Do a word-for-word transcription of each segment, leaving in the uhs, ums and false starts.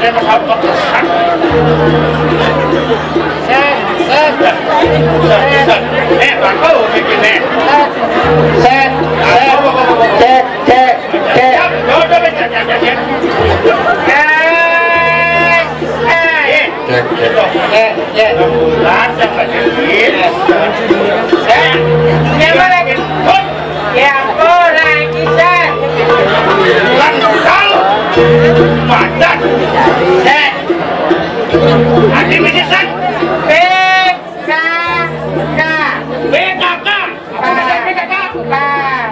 Set, set. Eh, bagus bikin, eh. Set, set. Cek, cek, cek. Siap, ya udah, cek, cek, cek, cek. Eh, eh. Cek, cek. Cek, cek. Bulan yang lagi. Eh, siapa lagi? Ya, apa lagi, San? Bulan tahu. Padat. Eh. Hati misisan. P K K. P K K. Apa kata P K K? Pak.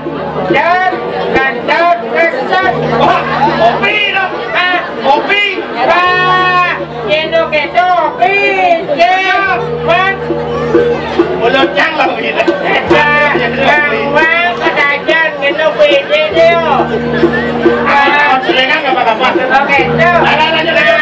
Dot, dot, dot, dot. Wah, kopi dong. Pak. Kopi. Pak. Kendo, kendo, kopi. Pak. Mulut yang lah begitu. Pak. Pak. Pak. Katajan, kendo, kopi, dia. Kalau selengan nggak apa-apa. Oke, tuh. Ada, ada, ada, ada.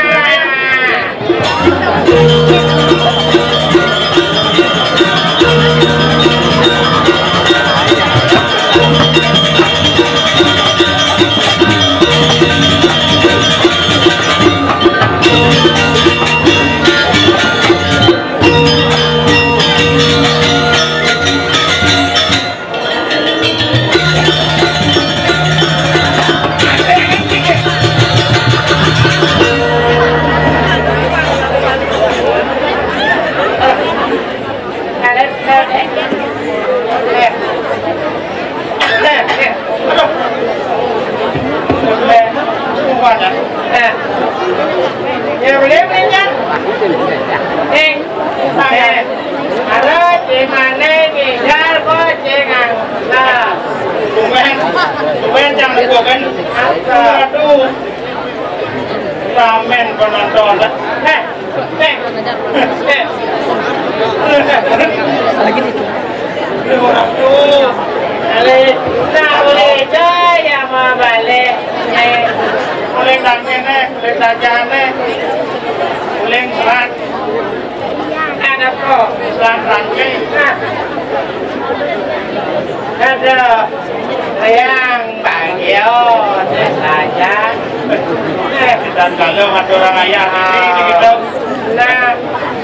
Ya, boleh, boleh, Cang. Eh, eh, ada di mana ngidal, kok, Cang? Nah. Tumben, tumben, Cang, gua kan. Apa? Aduh. Ramen penonton. Eh, eh, eh. Lagi nih. Aduh. Nah, boleh aja ya mau balik. Eh. Boleh nangin, eh. Boleh jajan, eh. Boleh serat. Ada kok, Islam rangke. Nah. Ada yang bagio, saya saja. Eh, dan kalau ngatur orang ayah ini, gitu. Nah,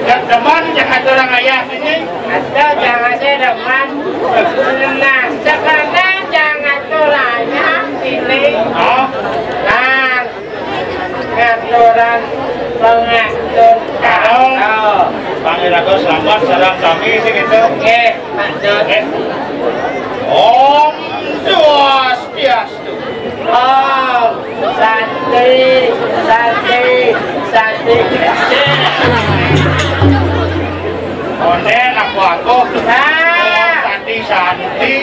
ya, teman yang ngatur orang ayah ini. Ada jangan saya deman. Nah, sekarang jangan ngatur ayah ini. Oh. Nah, ngaturan pengatur. Kalau oh. Panggil aku selamat, salam kami sih gitu. Oke, lanjut. Eh. Om Swastiastu. Om Santi, Santi, Santi. Konten aku aku. Ah. Om Santi, Santi.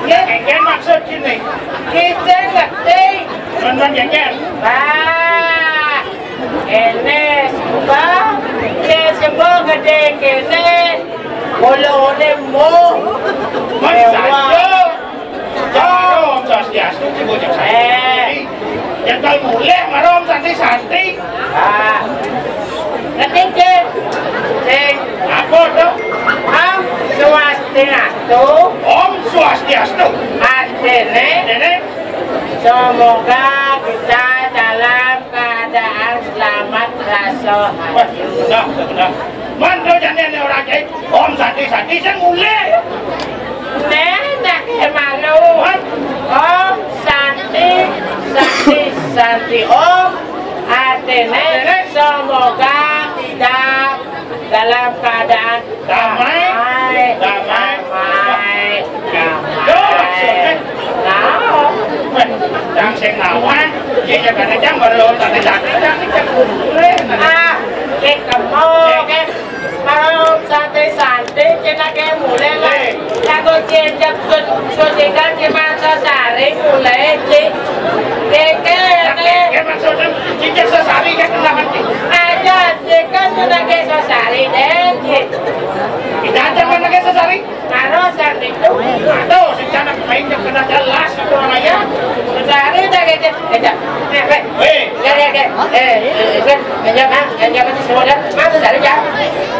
Ya. Kengken maksud sini. Kita ngerti. Nonton Kengken. Wah, ini sebab, ini sebab gede kene, bolo oleh mo. Masa mewah. Itu? Om Swastiastu, si bocah saya. Eh. Yang kalau mulai, marah Om Santi-Santi. Ah. Ngerti, Cing? Cing. Apa tuh? Om Swastiastu. Om Swastiastu. Artinya? Ini? Semoga kita dalam keadaan selamat rasa. Wah, benar, benar. Mantu jane ne orang jahit. Om Santi, Santi, sing mulih. Nek, nek malu. Hah? Om Santi, Santi, Santi, Om. Artinya, semoga kita dalam keadaan damai. Damai. Damai. Damai. Yo, maksudnya? Nah. Weh, yang sing lawan, iya, ya, kan, yang baru tadi, tadi, tadi, tadi. Ah, kita mau, kan? Marang santi-santi, cenah ke mulai lah. Lagu cincak sun-, suntikan di masa sari mulai, Ci. Keke, keke. Ya, maksudnya, cincak sesari, ya, kenapa, Ci? Aja, Ci, kan cenah ke sesari, deh, Ci. Kita aja mana ke sesari? Karo santi itu. Aduh, si Canak main, ya, kena jelas, itu orang aja. Sesari, dah, keke. Keke. Eh, eh. Weh. Ya, ya, ya. Eh, eh, eh, eh. Ganyan, ha? Ganyan ka ti sumodang? Masa sa rin ka?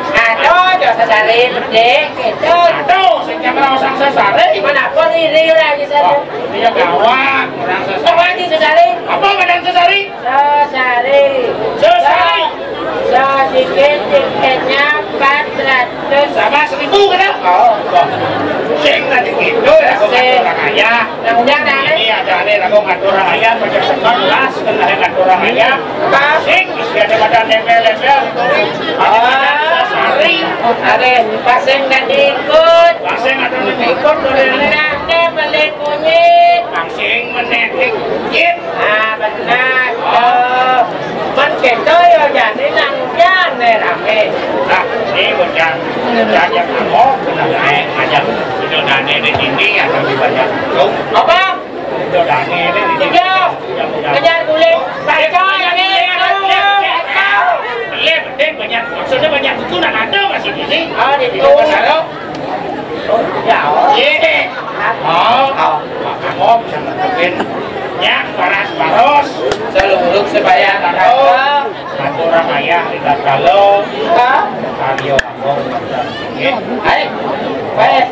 Ano? Diyos Sari, pedhe, gitu. Aduh, sing nyakrosang sesare. Menapa diri lagi sari? Oh, iya gawat, orang sesare. Apa lagi sesare? Apa badan sesare? Sesari. Sesari. Se-, sedikit tiketnya empat ratus. Sama seribu kena? Oh. Sing tadi gitu ya, aku ngatur orang ayah. Nah, udah, nah. Ini ada nih, aku ngatur orang ayah, baca sekolah, kena ngatur orang ayah. Sing, isi ada badan nempel-nempel. Ada badan sesari. Ada pasang dan diikut. Pasang atau diikut, boleh. Nah, nih, beli kunyit. Pasang menetik kunyit. Ah, benar. Oh. Man keto ya jani nang jane rame. Nah, ini bocah, bocah yang ngamuk, benar, eh, ngajak itu dane di sini, ada di banyak itu. Apa? Itu dane di sini. Iya. Mudah-mudahan. Kejar guling. Baca ini, baca. Boleh, penting banyak. Maksudnya banyak itu nak ada masih di sini. Oh, di situ. Iya. Iya. Oh, oh, maka kok bisa ngetepin. Ya, paras-paros. Seluruk sebaya. Oh, atur ayah di Tatalo. Hah? Karyo Agung. Hai. Baik.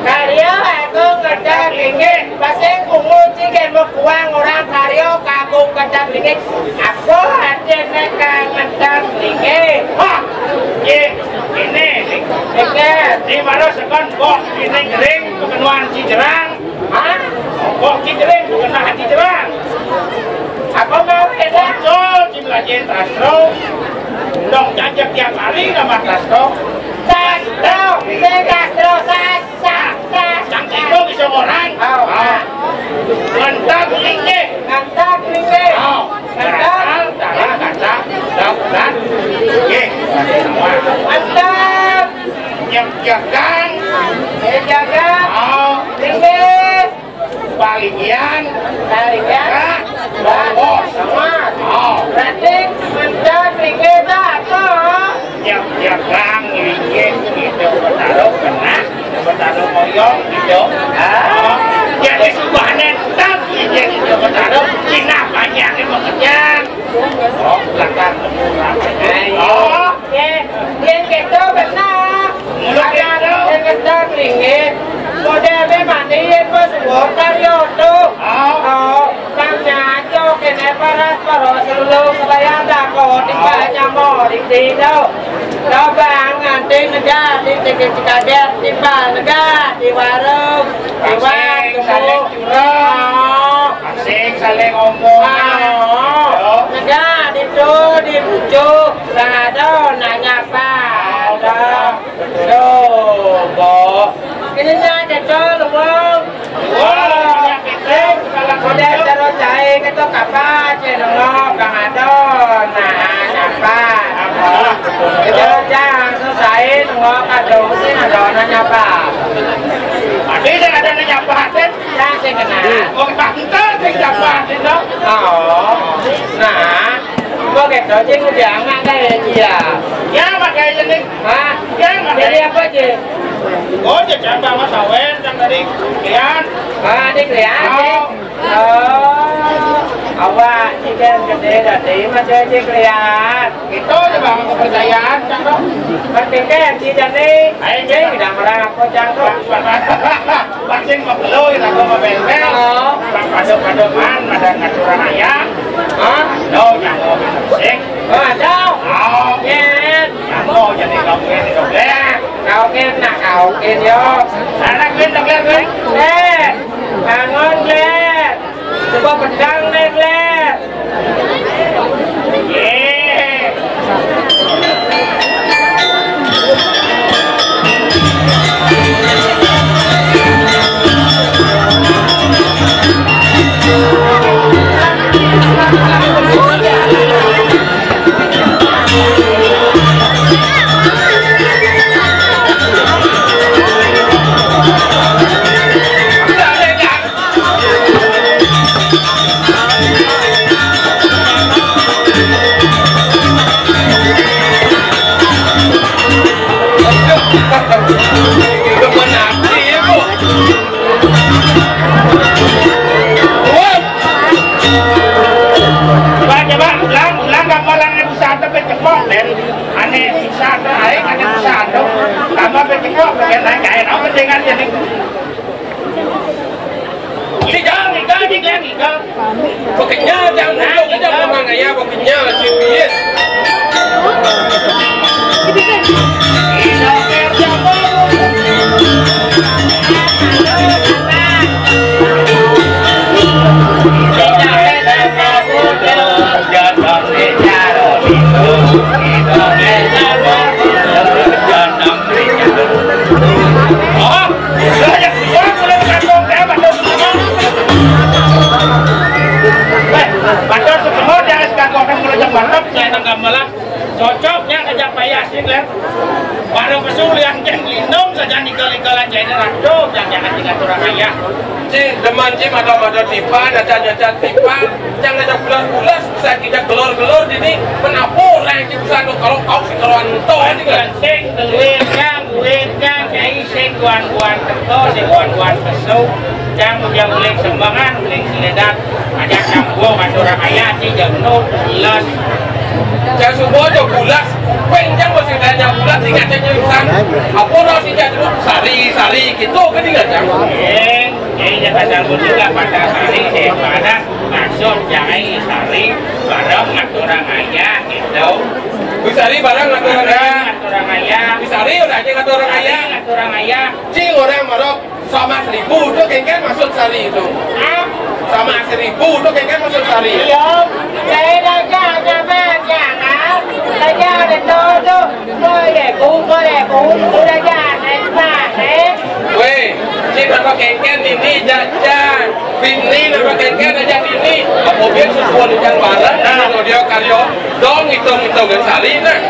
Karyo Agung ngedak dingin. Pasang ungu cigen mau kuang orang karyo kagung ngedak dingin. Apa hati neka ngedak dingin? Hah? Ye, ini. Oke. Di mana sekon kok ini kering kepenuhan Cijerang? Hah? Kok Cijerang bukan Cijerang? Apa mau beda? Muncul di belajar Trastro. Dong jajak tiap hari nama Trastro. Trastro, saya Trastro, saya, saya, saya. Yang itu bisa orang. Oh. Ah. Mantap tinggi. Mantap tinggi. Oh. Mantap. Darah kata, dapat. Ye. Mantap. Yang jagang. Saya jaga. Oh. Tinggi. Balian. Balian. Nah, bos. Sama. Oh. Berarti mantap tinggi tak apa. Yang jagang, tinggi, gitu. Bertaruh kena. Betaro moyong gitu. Ah, jadi subahane tetap ya gitu betaro. Cina banyak yang mengejar. Oh, belakang. Oh, ya, yang gitu benar. Mulut ada gitu. Yang ketat ringit. Model memang dia pas bongkar ya tuh. Oh. Oh. Nang nyaco kene paras-paros lulu kebayang dako timbal nyamo di dino. Lobang nganti negak di titik cikadet timbal negak di warung. Di warung. Saling curang. Oh. Asik saling ngomong. Oh. Negak di tu di pucuk. Sado nanya apa? Ada. Coba. Ini nyaco lubang. Wah, udah terus cai ketok apa aja nengok Bang Adon. Nah, nyapa. Terus jangan selesai nengok Adon sih Adon nyapa. Ada yang ada nyapa hati. Yang saya kenal. Oh, tante sing nyapa hati dong. Oh. Nah, kok gitu sih udah anak kayak dia. Ya, makanya nih. Hah? Ya, makanya. Jadi apa, Cik? Oh, Cik, siapa Mas Awen yang tadi? Lian. Ah, adik Lian, Cik. Oh. Oh, awak Cik yang gede tadi, Mas Cik Lian. Itu aja, Bang, kepercayaan, Cang, dong. Berarti kan, Cik, jadi, ayo, Cik, Cik, udah merah apa, Cang, tuh? Pancing mabelo, ira kok mabel-bel. Oh. Padha-padha man, pada ngaturan ayam. Hah? Lo nyawa sing. Oh, ada. Oh. Yen. Nyawa jadi kamu ini doblek. Kaukin nak kaukin yo. Sana Glenn doblek Glenn. Eh, bangun Glenn. Coba pedang nih Glenn. Pakenyel jang, jang memang aya pakenyel, si piit. Cocoknya kerja payah sih, Glenn. Para pesulian yang lindung saja nikal-nikalan jadi ratu, jangan-jangan tinggal orang ayah. Ci, demen ci mata-mata tipa, nyacan-nyacan tipa, jangan ada bulan-bulan, saya kita gelor-gelor dini, menapur yang ci bisa kalau kau si keruan to ini kan. Penting duitnya, duitnya, kayak sing guan-guan kerto, sing guan-guan pesu, jang ulian sembangan, ulian siledan, ajak campur, kata orang ayah, ci jang no, bulas. Jang semua jang bulas, peng jang masih tanya bulas, ingat jang jurusan. Apa orang si jang dulu, sari, sari, gitu, kan ingat jang. Peng, jadi jang pasal pun juga pada sari, eh, pada maksud jang sari, bareng kata orang ayah, gitu. Bisa sari bareng kata orang ayah. Bareng kata orang ayah. Bisa sari udah aja kata orang ayah. Kata orang ayah. Cing orang marok sama seribu tu kengken maksud sari itu. Hah? Sama seribu tu kengken maksud sari. Iya. Saya dah jangan jangan. Saya ada tahu tu. Boleh bu, boleh bu. Udah jangan pak, eh. Weh, cik apa kengken ini jajan. Bini apa kengken aja bini. Apa biar sesuatu yang barang. Nah, kalau dia karyo dong hitung-hitungan sari nah.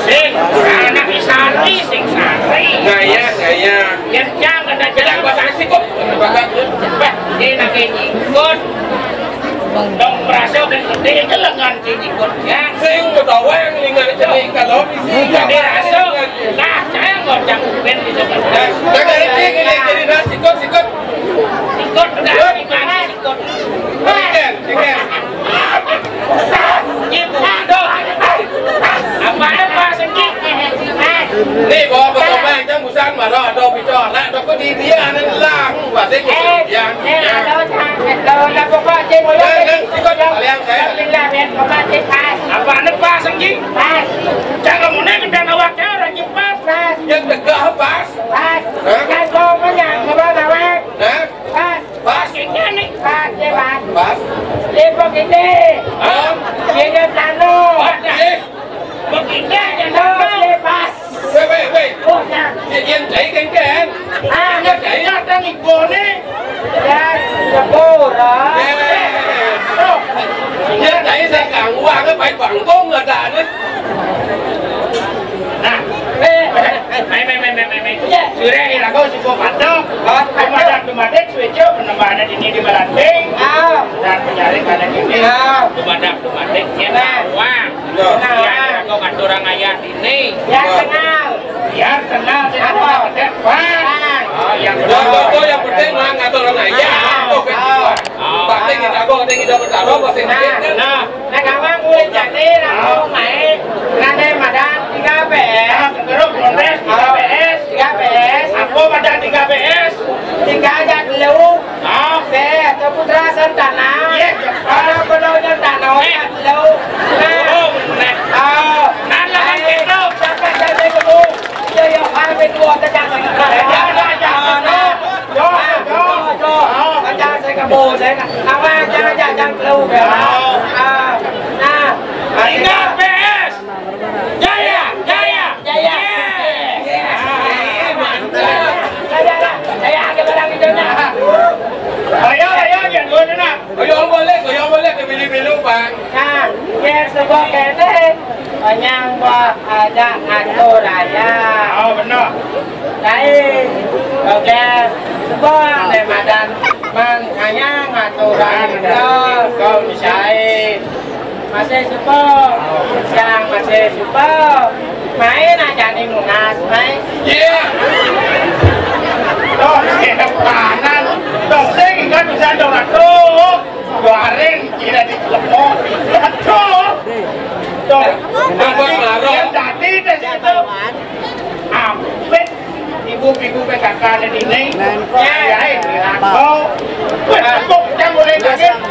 Sing, anak sari, sing sari. Ngayah, ngayah. Yang jangan ada jalan bahasa sikut. Bah, ini nak ini. Ikut. Dong merasa ben gede ke lengan sini ikut ya. Sing ketawa yang lingan celik kalau isi. Jadi rasa nah, saya ngocang ben bisa kerja. Jangan ini ini jadi nah sikut sikut. Ikut udah gimana ikut. Ikan, ikan. Ibu, aduh. Apa ada pas sengki? Nih bawa petomang jang busan marah ada bicara. Ada kok di dia anak lah. Bahasa ikut yang. Eh, ada ada apa Pak Cik? Jangan ikut kalian saya. Alhamdulillah ya, Bapak Cik pas. Apa ada pas sengki? Pas. Jangan mau naik ke dana wakil orang cepat. Pas. Yang tegak pas. Pas. Hah? Kan kau punya, coba bawa. Hah? Pas. Pas ini nih. Pas, ya, Pas. Pas. Dia begini. Hah? Dia tanah. Pas, ya. Begini aja, Pas, tanah. Ya, Pas. Weh, weh, weh. Oh, ya. Dia, dia cai kengkeng. Ah. Dia cai. Dia ada nih, bone. Ya, ya, pura. Eh. Oh. Dia cai saya ganggu, angkat baik bangkong, nggak ada nih. Nah, mai, mai, mai, mai, mai, mai. Iya. Surya iraga suku patok. Oh, patok. Dumadak dumadik sueco penembahan ini di Balanting. Ah. Dan pencari pada ini. Ah. Dumadak dumadik ya. Nah. Wah. Nah. Iya, iraga ngatur orang ayah ini. Ya, kenal. Ya, kenal. Apa? Wah. Oh, yang betul. Yang penting mah ngatur orang ayah. Ah. Oke. Ah. Batin kita apa? Kita bertaruh bahasa Inggris. Nah. Nah, gampang kulit jati, rambut naik, nane madan, tiga P S. Nah, terus Kondes, tiga P S. Tiga P S. Apa madan tiga P S? Tiga aja dulu. Ah. P, Putra Santana. Iya, cepat. Ada penuhnya tanah, eh, aja dulu. Nah. Oh, benar. Ah. Nah, lah, eh, kita. Siapa jadi dulu? Iya, iya, harus dua, tekan. Iya, iya, iya. Nah, nah. Jo, jo, jo. Aja saya kebo, saya ka-, apa, jangan, jangan, jangan keluh, ya. Ah, nah. Tiga P S. Jaya, jaya. Jaya. Yes. Ah, mantap. Jaya, jaya, jaya, ke barang hijaunya. Ayo, ayo, jangan dulu, nak. Ayo, boleh, ayo, boleh, ke bilu-bilu, Pak. Nah, ya, sebuah kene, panyang buah ada atur raya. Oh, benar. Lain. Oke. Sebuah deh, madan. Mang, hanya ngaturan kau, kau bisa. Masih sepuh. Yang masih sepuh. Main aja nih, Munas, main. Iya. Tuh, sing kanan. Tuh, sing kan bisa dong, tuh. Garing, tidak ditelepon. Aduh. Tuh. Yang tadi deh situ. Ampit. Ibu-ibu P K K dan ini. Ya, ya, ini. Tuh. Wah, kok kita mulai lagi?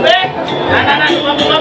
Nah, nah, nah, bungap, bungap.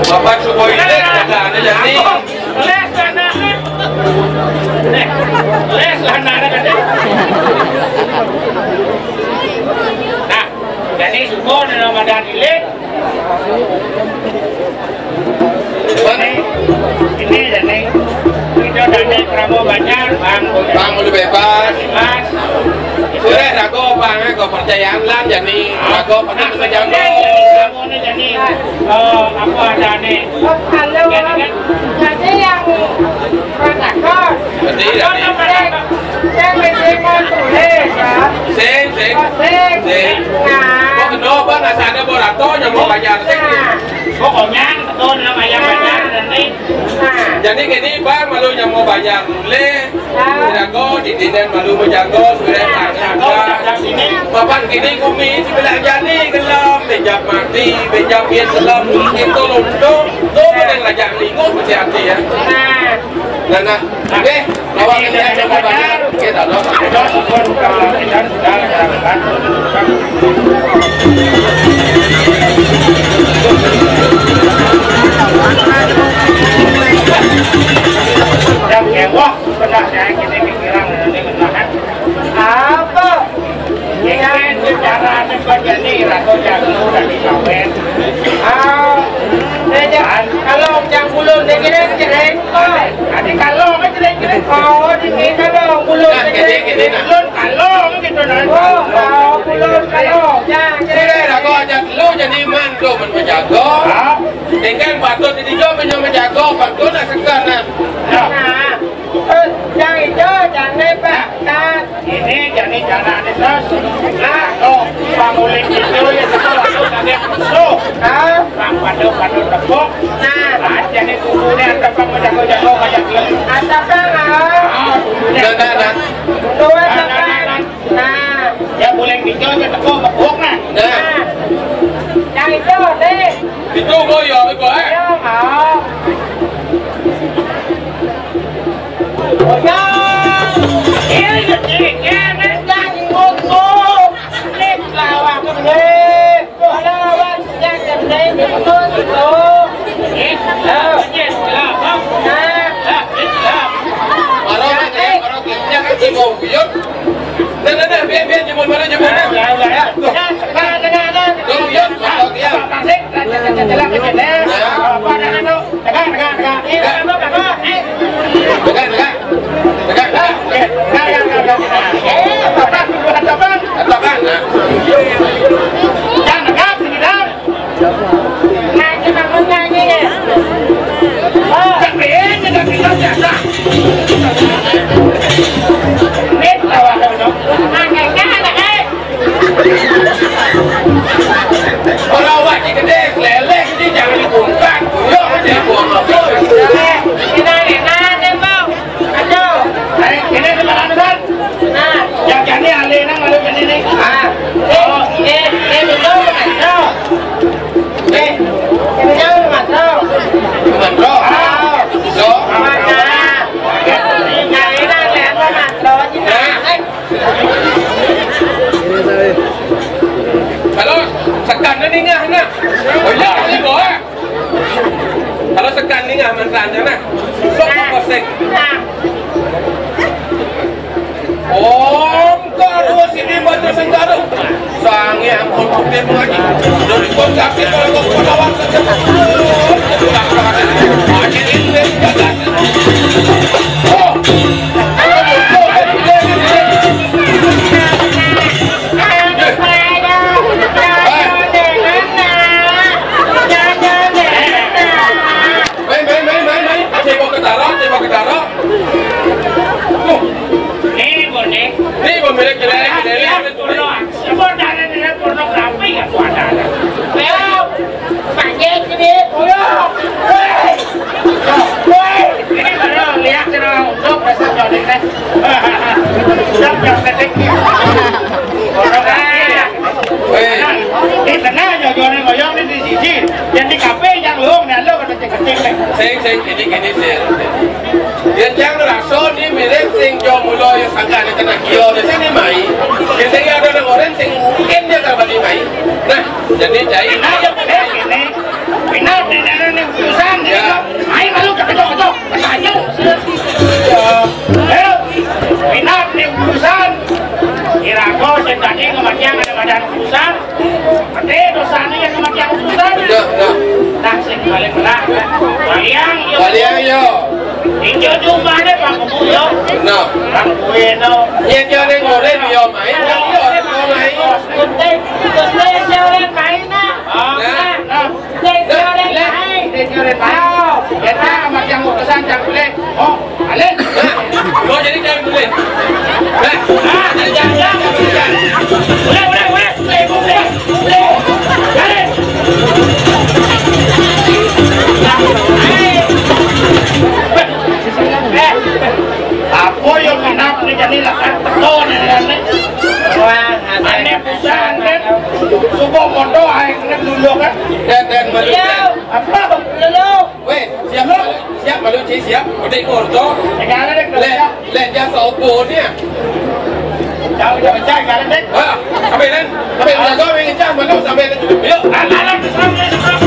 Bapak Suboy ini ada, ada jadi. Les lah, nah. Nah, jadi syukur dalam keadaan ilit. Ini, ini jadi itu tadi Prabowo Banjar, Bang. Bang udah bebas. Bebas. Sudah ragu Bang, kepercayaan lah jadi ragu pernah sama jago. Jadi, eh, apa ada nih? Halo. Jadi kan? Jadi yang Sing, sing. Oh, sing. Sing. Nah. Kok kena apa, nak sana borato, nyamuk bayar, sing. Nah. Pokoknya, betul, nama yang bayar, nanti. Nah. Jadi kini, Bang, malu nyamuk bayar, boleh. Jago, di dinen malu menjago, sudah. Nah, jago, jago sini. Papan kini kumi, sebelah jani, gelap, bejap mati, bejap biar gelap, itu londo, tu pun yang lajak minggu, mesti hati, ya. Nah. Nah, nah. Okey, awak kena jaga badan. Okey, tak ada. Dah, ya, wah, pernah saya kini pikiran ini benar. Apa? Ini secara ada jadi rato jago dari kawin. Ah, dia ja-, kalau yang bulun dia kira kira. Adi kalong aja deh, kira. Oh, di sini kalong, bulun. Nah, gini, gini, nah. Bulun kalong gitu, nah. Oh, oh, bulun kalong. Ya, kira. Kira, aku ajak lu jadi mantu, men menjaga. Ah. Dengan patut di dia punya menjaga, patut nak sekarang, nah. Ya. Nah, eh, yang itu, jangan lepas. Ini jadi jalan itu. Nah, tuh, bangunin itu, ya, sekolah tuh, tadi musuh. Ah. Bang, padu, padu, tepuk. Nah. Jadi kubunya ada bang menjago-jago kayak gini. Ada bang, ah. Ah, kubunya. Ada bang. Dua bang. Nah. Ya boleh pinjol ya tepuk tepuk nah. Nah. Yang itu deh. Itu boyo itu eh. Ya mau. Boyo. Ini kecil ya, nendang ngomong. Lip lawak deh. Nah, nah, nah, biar, biar, jemput mana, jemput mana? Tuh. Tuh, biar, tuh, biar. Tegak, tegak, tegak. Ini apa, apa? Eh. Tegak, tegak. Tegak, tegak. Eh, tegak, tegak, tegak. Eh, apa? Apa, Bang? Apa, Bang? Nah. Jangan tegak, sini, Bang. Nah, ini bangun lagi, ya. Oh. Tapi ini nggak bisa biasa. Ini tawa dong. Nah, kayaknya ada, eh. Kalau awak ni gede, leleh ni jangan dibongkar. Yo, dia buang apa? Eh, ini, ini, ini, Bang. Aduh. Eh, ini di mana, Bang? Nah. Yang jadi ahli nang, lalu jadi ni. Ah. Eh, eh, eh, betul, betul. Eh, ini jauh, betul. Betul. Ah. So. Mana? Ini, ini, ini, betul. Nah. Eh. Kalau sekan ni ngah nak. Oh ya, ni bawa. Kalau sekan ni ngah mantan je nah. Sok kosek. Om karu sini baca sengkaru. Sange ampun putih mengaji. Dari pun kaki kalau kau penawar saja. Haji ini jaga. Oh. Mai, mai, mai, mai, mai. Cebok ketara, cebok ketara. Tuh. Ni, Bone. Ni, Bone, kira, kira, kira. Porno, porno, pornografi ya, tuh ada, ada. Ayo. Panggil sini. Ayo. Woi. Woi. Ini baru lihat, sudah untuk besok jodoh, teh. Sudah, sudah, teh. Pornografi, ya. Woi. Di tengah, jodoh, goyong, di sisi. Yang di kafe, yang lu, yang lu, kata cek-cek, teh. Sing, sing, gini, gini, sing. Ya, jangan raso ni mirip sing jo mulo ya sangka ni kena kio ni sini mai. Dia sing ada orang orang sing mungkin dia tak balik mai. Nah, jadi cai. Nah, yang penting ini, benar ni, ni, ni urusan ni. Ya. Mai malu tak ketok-ketok. Tanya. Ya. Eh, benar ni urusan. Irago sing tadi kematian ada badan urusan. Ate dosa ni yang kematian urusan. Betul, betul. Nah, sing balik belah. Baliang, yo. Baliang, yo. Injo jumane Pak Kumu, yo. Benar. Pak Kumu, no. Iya, dia ni ngoren, yo, main. Kan dia orang mau main. Kunti, kunti, dia orang main, nah. Ah. Nah. Nah. Kunti, dia orang main. Kunti, dia orang main. Ayo. Kita sama yang urusan, jangan boleh. Oh. Alin. Kau jadi cari duit. Eh, ah, jadi jalan, jalan, jalan. Siap, malu, Cik, siap. Petik korto. Lek, lek jasa opo ni? Jauh, jauh, jauh, jauh, jauh. Ha, ambil, kan? Ambil, jaga, ambil, jauh, malu, sampai. Yuk, alam, alam, alam.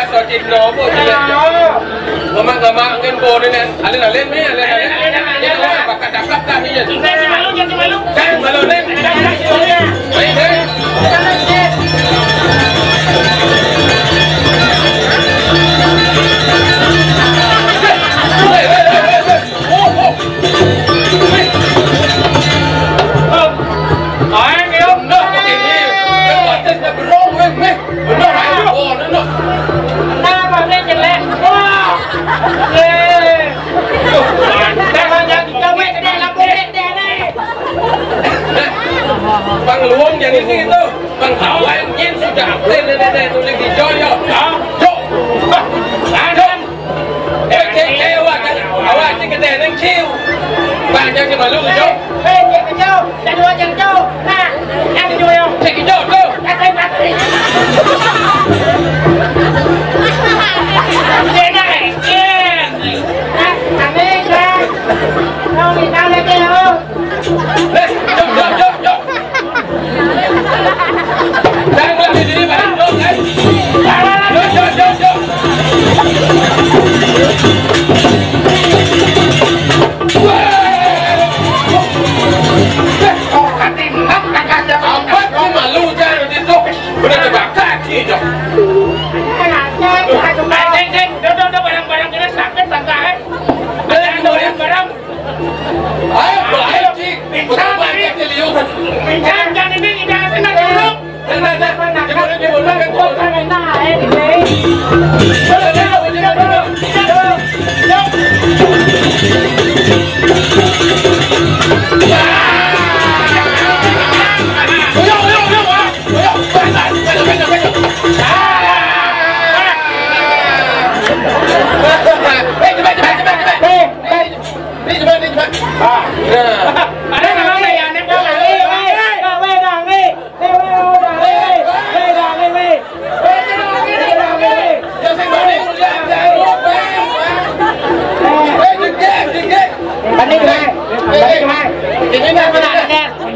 Sakit nopo, jelek. Lemak-lemak kan, po, ni, ni. Alen-alen, ni, alen-alen. Alen-alen, alen-alen. Bakat dapat dah, ni, ya. Jangan malu, jangan malu. Jangan malu, ni. Baik, baik. Oh, oh. Weh. Ayo, ayo. Nah, pakai ni. Yang atas dah berong, weh, weh. Benar, ayo. Oh, no, no. Kenapa dia jelek? Wah. Eh. Dah banyak kita, weh, kena lampu, weh, dia ni. Bang Luong jadi situ. Bang Tawang, ini sudah aktif, ni, ni, ni, tulis hijau, ya. Hah? Cok. Bah. Ada. Eh, eh, eh, awak, awak ni kedai nang ciu. Banyak je malu, jo. Eh, cek kejauh. Dah dua jam jauh. Nah, yang hijau, ya. Cek hijau, jo. Kata mati. Dia nak, eh, eh. Nah, kami, kan. Kau ni tahu lagi, oh. Eh, jom, jom, jom, jom. Jangan lagi diri, Pak. Jom, eh. Jom, jom, jom, jom. Wah. Eh, kau katimbang, kakak siapa? Apa tu malu, jangan di tu. Udah terbakar, sih, jom. Eh, eh, eh, duduk, duduk, barang-barang kena sakit, bangga, eh. Eh, barang-barang. Ayo, ayo, Cik. Pincang, Cik. Pincang, jangan ini, jangan ini, jangan dulu. Nah, nah, nah. Gimana, gimana, kan? Ayo, ayo, ayo, ayo. Ayo, pencet, pencet, pencet, pencet. Ah! Eh, cepat, cepat, cepat, cepat. Eh, eh. Ni cepat, ni cepat. Ah, ya. Ada nama ni, ya, ni, Bang. Weh, weh, weh, weh, Bang, weh. Weh, weh, weh, Bang, weh. Weh, Bang, weh, weh. Weh, Bang, weh, weh. Ya, sing balik, ya, ya, ya. Eh, jegek, jegek. Balik, weh. Balik, weh. Ini nak mana?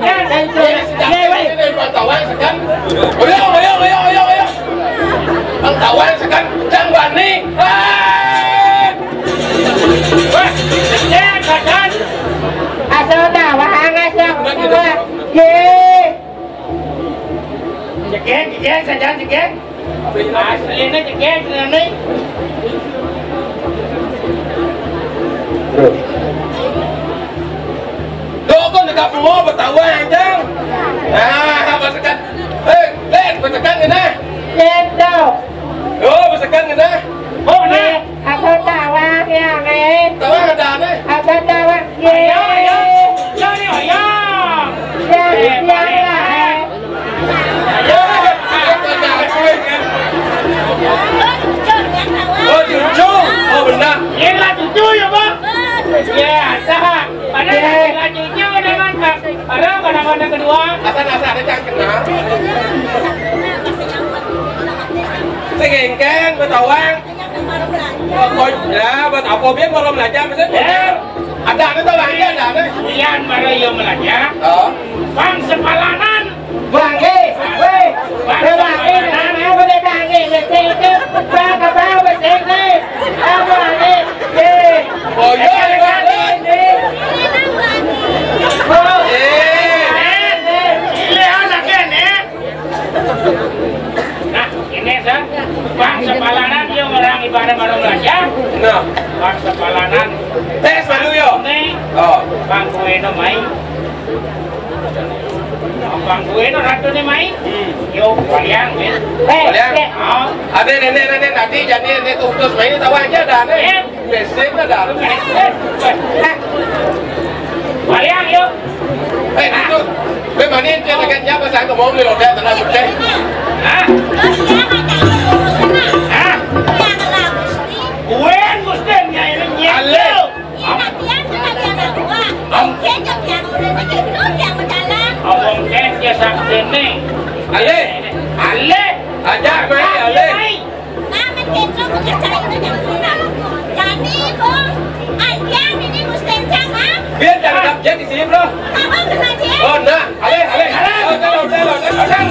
Ini sekarang, ini Bang Tawang sekarang. Ayo, ayo, ayo, ayo, ayo. Bang Tawang sekarang, jangan bani. Hei! Wah, jegek, badan. Asal tawang, asal tawang. Ye. Jegek, jegek, saja jegek. Asline jegek, jegek. Terus. Dok, kok dekat semua bertawan, Jang? Ah, bersekat. Eh, Len, bersekat kena. Len, tau. Oh, bersekat kena. Oh, kena. Apa tawang ya, eh? Tawang ada, eh? Apa tawang? Ye. Ayo, ayo. Ayo, ayo. Yang, yang lah, eh? Oh, cucu. Oh, benar. Ini lah cucu ya, Pak? Ya, sah. Padahal lah cucu dengan Pak. Padahal pada-pada kedua. Asal-asal ada yang kenal. Sing engkén, betawang. Pokoknya, buat apa biar malam belajar, maksudnya? Ya. Ada, ada tahu lagi, ada, ada. Yang baru yang belajar. Oh. Bang sepalanan. Bangke, weh. Bang sepalanan. Bangke, bangke, bangke, bangke, bangke, bangke. Apa, eh? Eh. Oh, iya, iya, iya. Eh. Oh. Eh. Eh, eh. Ini anak ini. Nah, ini, San. Bang sepalanan, dia orang ibadah baru belajar. Nah. Bang sepalanan. Tes baru, yo. Ini. Oh. Bang Kueno mai. Bang Kueno ratu ni mai. Hmm. Yo, Waliang, ya. Eh, Waliang. Eh. Oh. Ada nenek-nenek tadi, jadi nenek tutus mai, tahu aja dah, nih. Eh. Mesej dah. Waliang, yuk. Eh, itu. Be, mani ente tekan siapa, saya ngomong di roda, tenang, sukses. Hah? Hah? Kuen, Muslim, ya, ini nyet. Ale. Om Ken, ya, sakti, nih. Ale. Ale. Ajak, mai, Ale. Mai. Namen kencok, bukan cai itu yang kurang. Jadi, Bung, ayam ini mesti cakap. Biar jangan kerja di sini, bro. Apa kena dia? Oh, nah. Ale, ale. Oh, jalan, jalan, jalan.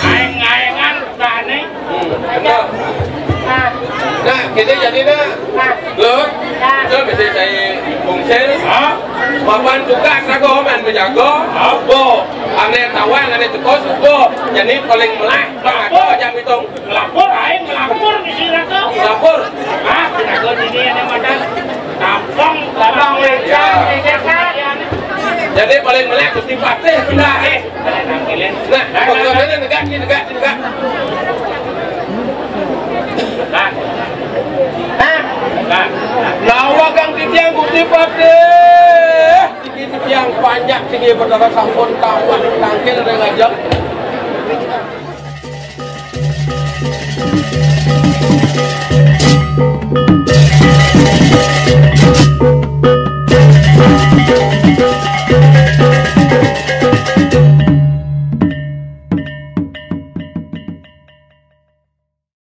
Aéng-aéngan, Pak, né. Hmm, betul. Nah, kita jadi dah. Nah. Lo, kita bisa cari bungsil. Hah? Papan tukak sago man bejago. Hah? Bo, ané tawang, ané teko, bo. Jadi paling melah, Pak, ada jam hitung. Lapor, aing melapor di sini tuh. Lapor. Ah, jago di sini ada makan. Kampung, kampung, ya. Jadi paling melek Gusti Patih pindah, eh. Nah, pokoknya negak, negak, negak. Nah. Nah. Nah, wagang titiang Gusti Patih. Tiki titiang panjak, tiki betara sampun tawang tangkil dengan jam.